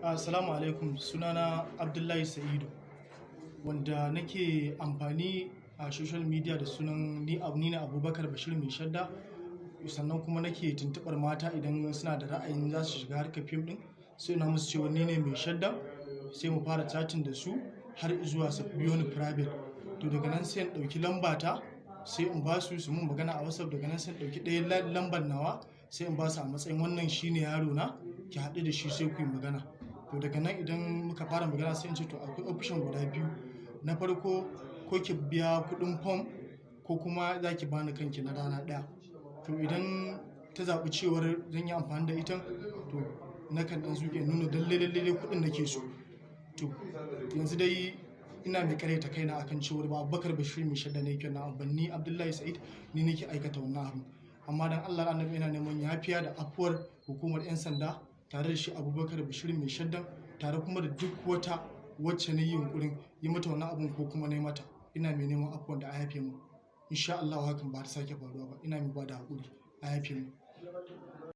Assalamu alaikum, sunana Abdullahi Sa'idu, wanda nake amfani a social media da sunan ni ne Abubakar Bashir Mai Shadda. Sannan kuma nake tuntuɓar mata idan suna da ra'ayin za su shiga harkar fim ɗin, sai na musu cewa ni ne Mai Shadda, sai mu fara chatting da su har zuwa su biyo ni private. To daga nan sai in ɗauki lambata, sai in ba su, su mun magana a WhatsApp. Daga nan sai in ɗauki ɗaya lambar nawa, sai in ba su a matsayin wannan shine yaro na, ki haɗu da shi sai ku yi magana. To daga nan idan muka fara magana, sai in ce to akwai option guda biyu. Na farko, ko ki biya kuɗin fom, ko kuma za ki bani kanki na rana ɗaya. To idan ta zaɓi cewar zan yi amfani da ita, to nakan ɗan zuƙe nuna lalle lalle kuɗin nake so. To yanzu dai ina mai karyata kaina akan cewar ba Abubakar Bashir Mai Shadda ne yake wannan abu, ni Abdullahi Sa'id ni nake aikata wannan abu. Amma dan Allah Annabi ina neman yafiya da afuwar hukumar 'yan sanda, tare da shi Abubakar Bashir Mai Shadda, tare kuma da duk wata wacce na yi yunkurin yi mata wannan abun ko kuma na yi mata. Ina mai neman afuwan da a yafe mu. Insha Allah hakan ba ta sake faruwa ba. Ina mai ba da haƙuri, a yafe mu.